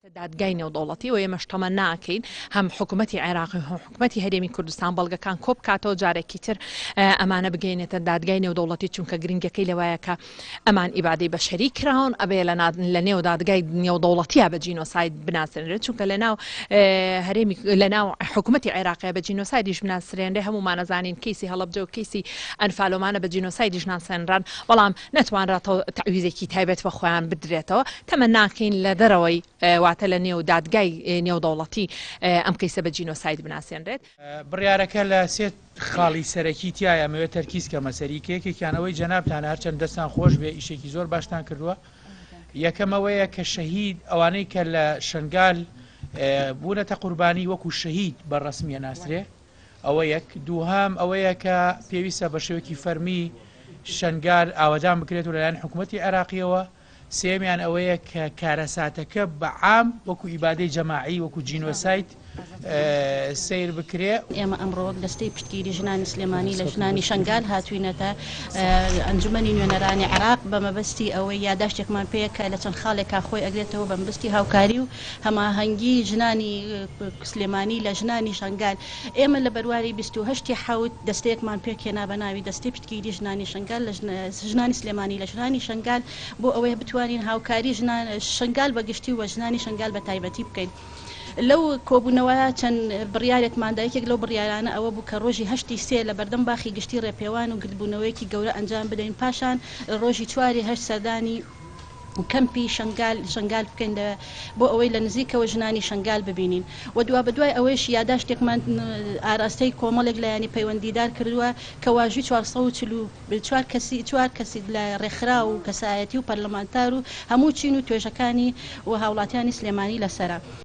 دادگای نێودەوڵەتی و ئێمەش تەمەنا ئەکەین هەم حکوومەتی عێراقی و هەم حکوومەتی هەرێمی کوردستان بەڵگەکان کۆ بکاتەوە جارێکی تر ئەمانە بگەینێتە دادگای نێودەوڵەتی چونکە گرنگەکەی لەوایە کە ئەمان ئیبادەی بەشەری کراون ئەبێ لە نێو دادگای نێودەوڵەتیە بە جینۆساید بناسێنرێت چونکە لە ناو هەرێمی لە ناو حکوومەتی عێراقیە بە جینۆسایدیش بناسرێنرێ هەموومانەزانین کەیسی هەڵەبجە و کەیسی ئەنفالۆمانە بە جینۆسایدیش ناسێنران بەڵام نەتوانرا تەعویزێکی تایبەت بە خۆیان بدرێتەوە، تەمەناکەین لە دەرەوەی واتە لە نێو دادگای نێودەوڵەتی ئەم کەیسە بە جینۆساید بناسێنرێت. بڕیارەکە لە سێ خاڵی سەرەکی تیایە ئەمەوێت تەرکیز کەمە سەری کە یەکێکیان ئەوەی جەنابتانە هەرچەند دەستان خۆش بێ ئیشێکی زۆر باشتان کردووە یەکەم ئەوەیە کە شەهید ئەوانەی کە لە شنگال بوونەتە قوربانی وەکو شەهید بە ڕەسمیە ناسرێ ئەوە یەک، دووهەم ئەوەیە کە پێویستە بە شێوەیەکی فەرمی شەنگال ئاوەدان بکرێت و لەلایەن حکوومەتی عێراقییەوە، سێیەمیان ئەوەیە کە کارەساتەکە بە عام وەکو ئیبادەی جەماعی وەکو جینۆساید سەیر بکرێ. ئێمە ئەمڕۆ وەک دەستەی پشتگیری ژنانی سلێمانی لە ژنانی شەنگال هاتووینەتە ئەنجومەنی نوێنەرانی عێراق بە مەبەستی ئەوەی یاداشتێکمان پێیە کە لە چەند خاڵێکا خۆی ئەگرێتەوە بە مەبەستی هاوکاری و هەماهەنگی ژنانی سلێمانی لە ژنانی شەنگال ئێمە لە بەرواری 28 ی حەوت دەستەیەکمان پێکهێنا بە ناوی دەستەی پشتگیری ژنانی شەنگال لە ژنانی سلێمانی لە ژنانی شەنگال بۆ ئەوەی بتوانین هاوکاری ژنان شەنگال بە گشتی و ژنانی شەنگال بە تایبەتی بکەین. لەو کۆبوونەوە چەند بڕیارێکمان دا، یەکێک لەو بڕیارانە ئەوە بوو کە ڕۆژی هەشتی سێ لە بەردەم باخی گشتی ڕێپێوان و گردبوونەوەیەکی گەورە ئەنجام بدەین، پاشان ڕۆژی چواری هەشت سەردانی کەمپی شەنگال شەنگال بکەین لە بۆ ئەوەی لە نزیکەوە ژنانی شەنگال ببینین و دوابەدوای ئەوەیش یاداشتێکمان ئاراستەی کۆمەڵێک لایەنی پەیوەندیدار کردووە کە واژووی 444 کەسی چوار کەسی لە ڕێکخراو و کەسایەتی و پەرلەمانتار و هەموو چین و توێژەکانی و هاوڵاتیانی سلێمانی لەسەرە.